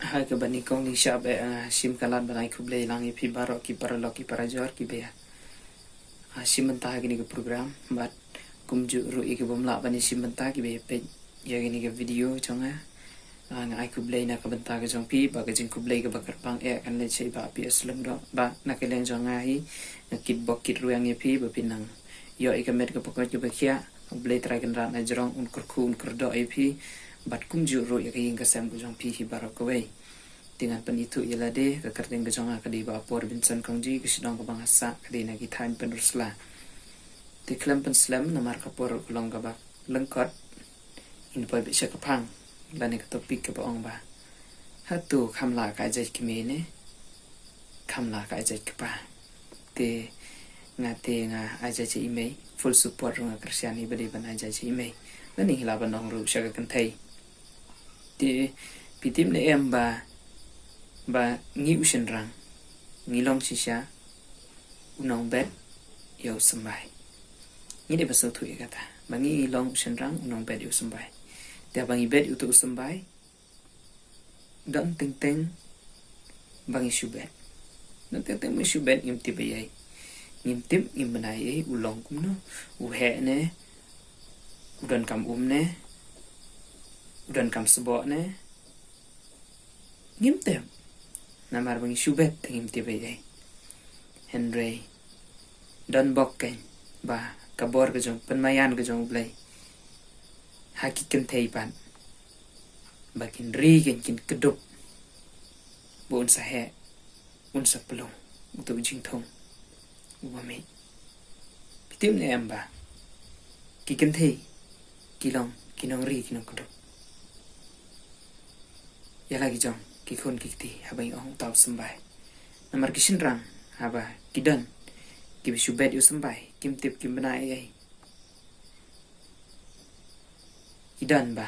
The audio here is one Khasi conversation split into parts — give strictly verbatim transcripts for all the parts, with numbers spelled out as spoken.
Ha kaba nyngkong nyngkong shah bha, ah, shim ka lad ban ai khublei lang ïa phi baroh ki paralok ki parajor kiba ïa, ah, shim bynta ha kane ka program, bad kumjuh ruh ïa ki bym lah ban ïa shim bynta kiba ïa peit ïa kane ka video jong nga. Ah, nga ai khublei na ka bynta ka jong phi, bad ka jingkhublei kaba kyrpang eh kan leit sha i Bah P S Lyngdoh, bad na ka liang jong nga hi nga kit bok kit rwiang ïa phi ba phin nang ïoh ïa ka met ka pyrkhat kaba khiah. U Blei Trai Kynrad na jrong un kyrkhu un kyrdoh ïa phi, bad kumjuh ruh ïa ka ïing ka sem ka jong phi hi baroh kawei. Te ngan pynithuh ïa lade, ka kyrteng ka jong nga ka dei Bah Apor Benson Kongji, ka shnong kaba nga sah ka dei na ki thaiñ Pynursla. Te khlem pynslem namar ka por ka long kaba lyngkot, ngin poi beit sha ka phang lane ka topic kaba ong ba, hato kham lah ka ai jait kmie ne kham lah ka ai jait kpa? Te nga te nga ai jait sha i mei, full support ruh nga kyrshan hi ba dei ban ai jait sha i mei. Lane ngi lah ban ong ruh sha ka kynthei. Te phi tip ne em ba, ba ngi u shynrang ngi long shisha u nongbet ïa u symbai. Ngi dei ban sngewthuh ïa kata ba ngi long u shynrang u nongbet ïa u symbai. Te ba ngi bet ïa uto u symbai, don teng teng ba ngi shu bet. Don teng teng ba ngi shu bet, ngim tip ei ei. Ngim tip, ngim bynai ei, u long kumno, u heh ne, u don kam um ne, u don kam sboh ne, ngim tip. Namar ba ngi shu bet te ngim tip ei ei. Hynrei don bok keiñ ba ka bor ka jong, pynmaïan ka jong U Blei ha ki kynthei pat, ba kin ri keiñ, kin kdup, ba un sa heh, un sa pynlong uto u jingthung uba mih. Phi tip ne em ba ki kynthei ki long ki nongri ki nongkdup ïa la ki jong ki khun ki kti haba ngi ong uta u symbai. Namar ki shynrang haba ki don kiba shu bet ïa u symbai, kim tip, kim bynai ei ei. Ki don ba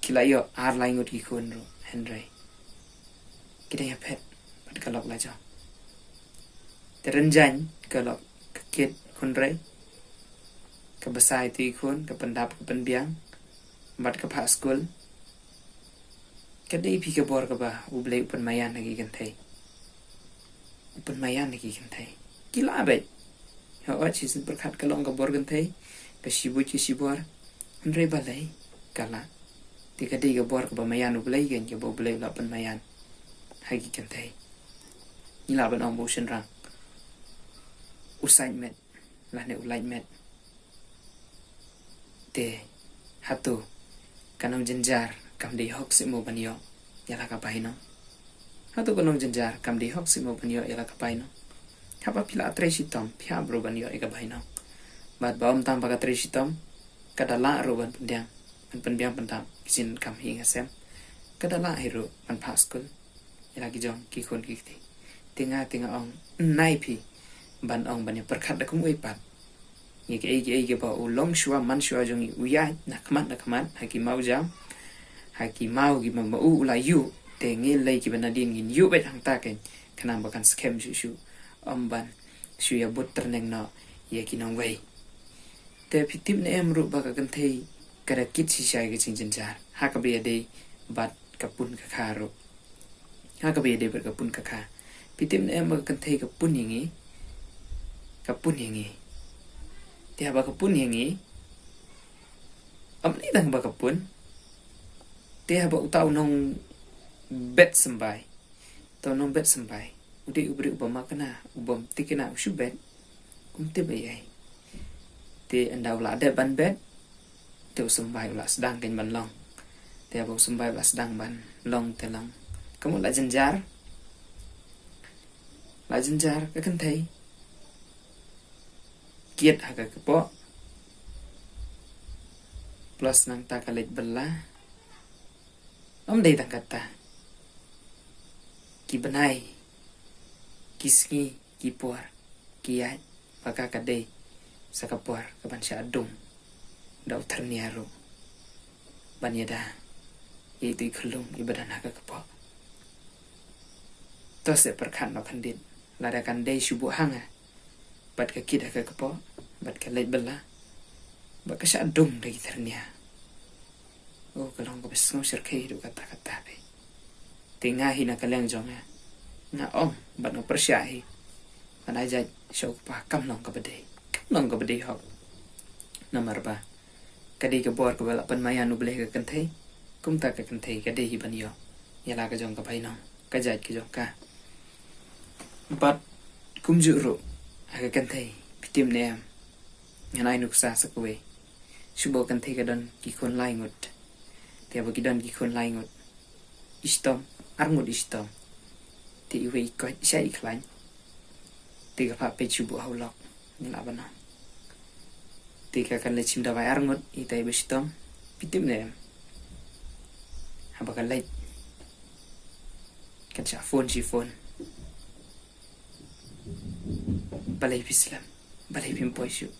ki la ïoh ar lai ngut ki khun ruh, hynrei ki dang ïaphet bad ka lok la jong. Te rynjaiñ ka lok ka kit khun rei, ka bsa ïa uto i khun, ka pyndap ka pynbiang bad ka phah skul. Ka dei phi ka bor kaba U Blei u pynmaïan ha ki kynthei. U pynmaïan ha ki kynthei. Ki lah beit. Hooid, shisien pyrkhat ka long ka bor kynthei, ka shibuit ka shibor. Hynrei balei ka lah? Te ka dei ka bor kaba maïan U Blei, keiñ kaba U Blei u la pynmaïan ha ki kynthei. Ngi lah ban ong ba u shynrang u sait met lane u lait met. Te hato ka nongjynjar kam dei hok seh mo ban ïoh ïa la ka bainong? Hato ka nongjynjar kam dei hok seh mo ban ïoh ïa la ka bainong? Haba phi la trei shitom phi hap ruh ban ïoh ïa ka bainong. Bad ba ym tang ba ka trei shitom, ka da lah ruh ban pynbiang, ban pynbiang pyndap ki jingdonkam ha ïing ha sem. Ka da lah hi ruh ban phah skul ïa la ki jong ki khun ki kti. Te nga, te nga ong, nai phi ban ong ban ïa pyrkhat da kumwei pat. Ngi kiei kiei kiba u long shuwa man shuwa jong ngi u ïaid na khmat na khmat ha ki mawjam, ha ki maw kiba ma u u la ïuh. Te ngi lei kiba nadien ngin ïuh beit hangta keiñ, khnang ba kan skhem shuh shuh, ym ban shu ïa bud tyrneng noh ïa ki nongwei. Te phi tip ne em ruh ba ka kynthei ka da kit shisha ïa ka jingjynjar ha kaba ïadei bad ka pun ka kha ruh. Ha kaba ïadei bad ka pun ka kha, phi tip ne em ba ka kynthei ka pun ïa ngi? Ka pun ïa ngi. Te haba ka pun ïa ngi, ym dei tang ba ka pun. Te haba uta u nongbet symbai, uta u nongbet symbai u dei u briew uba makna, u bym thikna, u shu bet, um tip ei ei. Te ynda u la dep ban bet, te u symbai u la sdang keiñ ban long. Te haba u symbai u la sdang ban long te long, ka mut la jynjar, la jynjar ka kynthei. Kit ha ka kpoh, plus nangta ka leit bylla. Ym dei tang kata, ki bnai, ki sngi, ki por ki ïaid ba ka ka dei sa ka por kaban shah dung da u thyrnia ruh ban ïada ïa itu i khyllung iba don ha ka kpoh. To seh pyrkhat noh khyndiat, lada kan dei shu buh hanga bad ka kit ha ka kpoh bad ka leit bylla bad ka shah dung da ki thyrnia. Oh, ka long kaba sngew shyrkhei haduh katta katta phi. Te nga hi na ka liang jong nga, nga ong bad nga pyrshah hi ban ai jait sha u kpa kam long kaba dei, kam long kaba dei hok. Namar ba ka dei ka bor kaba la pynmaïan U Blei ha ka kynthei. Kumta ka kynthei ka dei hi ban ïoh ïa la ka jong ka bainong, ka jait ka jong ka. Bad kumjuh ruh ha ka kynthei, phi tip ne em, ngan ai nuksa sa kawei. Shu ba ka kynthei ka don ki khun lai ngut. Te ba ki don ki khun lai ngut, i shitom, ar ngut i shitom. Te iwei i koit sha i khlaiñ. Te ka phah peit shu buh ha u lok, ngi lah ban ong. Te ka kan leit shim dawai ar ngut, itai ba shitom. Phi tip ne em, haba ka leit, kan shah phone shi phone. Balei phi slem? Balei phim poi shuh?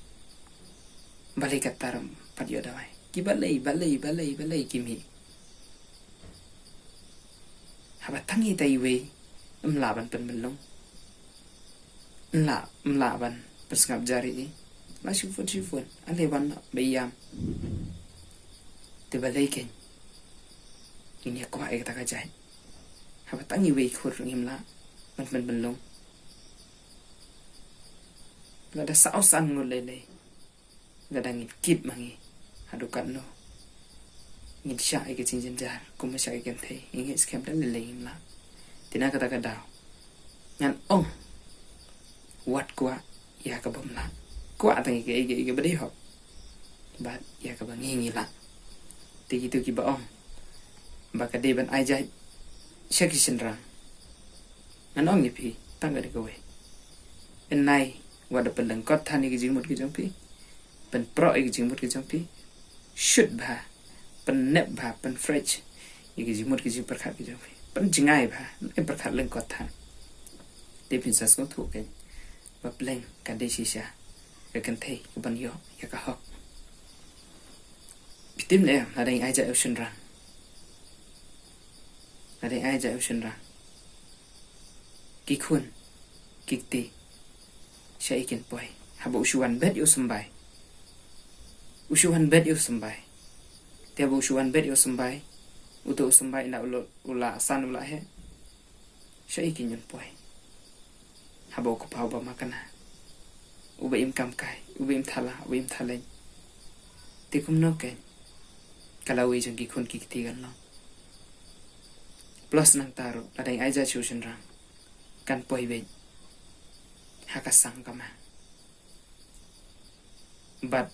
Balei katta ym pat ïoh dawai? Ki balei, balei, balei, balei ki mih. Haba tang itai iwei ym lah ban pynbynlung, ym lah, ym lah ban pynsngap jar ïa i. La shu phone shi phone, ale wan noh ba ïam. Te balei kein ngin ïa kwah ïa kata ka jait haba tang iwei i khun ruh ngim lah ban pynbynlung? Lada saw san ngut lei lei, lada ngin kit ma ngi haduh katno, ngin shah ïa ka jingjynjar kumba shah ïa ka kynthei, ngin ngeit skhem da lei lei ngim lah. Te na kata ka daw ngan ong, wat kwah ïa ka bym lah. Kwah tang ïa ka, ïa ka, ïa ka ba dei hok bad ïa ka ba ngi ngi lah. Te kito kiba ong ba ka dei ban ai jait sha ki shynrang, ngan ong ïa phi tang kane kawei. Yn nai wat da pynlyngkot than ïa ki jingmut ki jong phi, pynproh ïa ki jingmut ki jong phi, shut bha, pynnep bha, pynfresh ïa ki jingmut ki jingpyrkhat ki jong phi, pynjngai bha, nai pyrkhat lyngkot than. Te phin sa sngewthuh kein ba pleng ka dei shisha ka kynthei ka ban ïoh ïa ka hok. Phi tip ne em, lada ngi ai jait u shynrang, lada ngi ai jait u shynrang, ki khun ki kti, shaei kin poi? Haba u shu wan bet ïa u symbai, u shu wan bet ïa u symbai. Te haba u shu wan bet ïa u symbai, uto u symbai ynda u la, u la san u la heh, shaei kin ïa poi? Haba u kpa uba makna, uba im kam kai, uba im thala, uba im thaleiñ. Te kumno kein ka lawei jong ki khun ki kti kan long? Plus nangta ruh lada ngi ai jait sha u shynrang, kan poi beit ha ka sang ka ma. Bad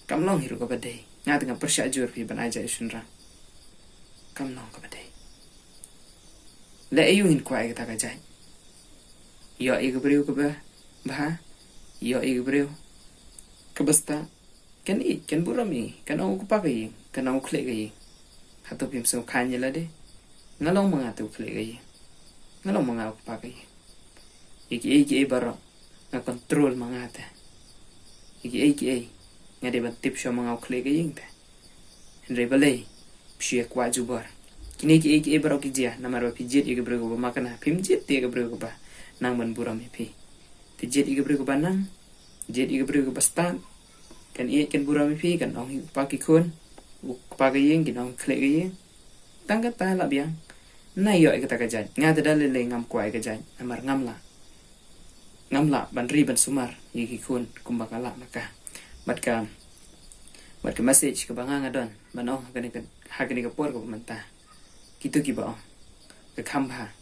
kam long hi ruh kaba dei. Nga te nga pyrshah jur phi ban ai jait u shynrang, kam long kaba dei. Leh aïu ngin kwah ïa kata ka jait? Ïoh ïa ka briew kaba bha, ïoh ïa ka briew kaba stad, kan ïeit, kan burom ïa ngi, kan ong u kpa ka ïing, kan ong u khlieh ka ïing. Hato phim sngew khlaiñ ïa lade? Nga long ma nga te u khlieh ka ïing, nga long ma nga u kpa ka ïing. Ïa kiei kiei baroh nga control ma nga te. Ïa kiei kiei nga dei ban tip shuwa ma nga u khlieh ka ïing te. Hynrei balei phi shu ïa kwah jubor? Kine kiei kiei baroh ki jia namar ba phi jied ïa ka briew kaba makna, phim jied ïa ka briew kaba nang ban burom ïa phi. Phi jied ïa ka briew kaba nang, jied ïa ka briew kaba stad, kan ïeit kan burom ïa phi, kan ong u kpa ki khun, u kpa ka ïing, kin ong khlieh ka ïing. Tang kata lah biang. Nai ïoh ïa kata ka jait. Nga te da lei lei ngam kwah ïa ka jait namar ngam lah, ngam lah ban ri ban sumar ïa ki khun kumba nga lah ma ka. Bad ka, bad ka message kaba nga nga don ban ong ha kane ka, ha kane ka por kaba mynta, kito kiba ong ka kham bha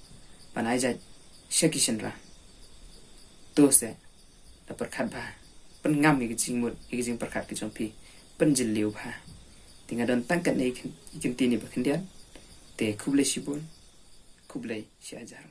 ban ai jait sha ki shynrang, to se da pyrkhat bha, pynngam ïa ki jingmut, ïa ki jingpyrkhat ki jong phi, pynjylliew bha. Te nga don tang katne ïa ki ktien ba khyndiat. Te khublei shibun, khublei shi hajar.